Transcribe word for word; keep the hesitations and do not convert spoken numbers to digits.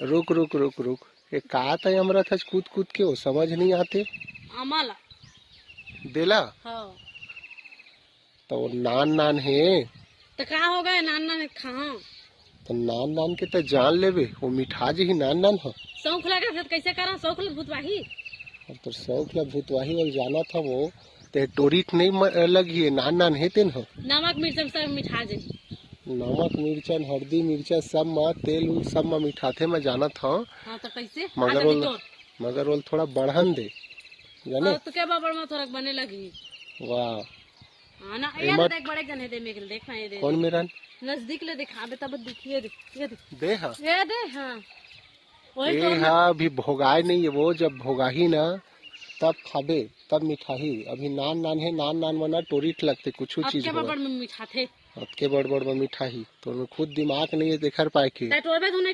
रुक रुक रुक रुक, ये का तय अमरत हस कूद कूद के, वो समझ नहीं आते। आमा ला। देला? हाँ। तो वो नान नान हे। तो का हो गए, नान नान खाओ। तो नान नान के तो जान लेबे, वो मिठा जे ही नान नान हो। शौक लगे फिर कैसे करा, शौक लग भुतवाही। अब तो शौक लग भुतवाही वाल जाना था वो, ते टोरीट नहीं म-, लगी है, नान नान हे तेन हो। नमक मिर्च में सब मिठा जे। नमक मिर्चन, हरदी मिर्चा सब मा, तेल उल सब मा मिठाथे, मैं जानत हव। हाँ, तो कैसे? मगर हाँ, तो ओल, तोर। मगर ओल थोड़ा बढ़न दे, जाने? हाँ, तो क्या बाबड़ में थोड़ा बने लगी। वाह। हाँ ना, ये एमा तो देख, बड़े जन हे दे, मेघल, देख ना, ये दे। कौन मेरन? नजदीक ले दिखाबे, तब दिखिए दे, ये दे। दे हाँ। ये दे, हाँ। वही ए तो ना। हाँ, अभी भोगाए नहीं है वो, जब भोगाही ना, तब खाबे, तब मिठाही। अभी नान नान है, नान नान मना टोरीट लगते, कुछ अब चीज के हो। बड़ बड़ में मिठाथे। अब के बड़ बड़ में मिठाही, तो ओमे खुद दिमाग नहीं है, देखर पाए के। तै टोरबे धुन नहीं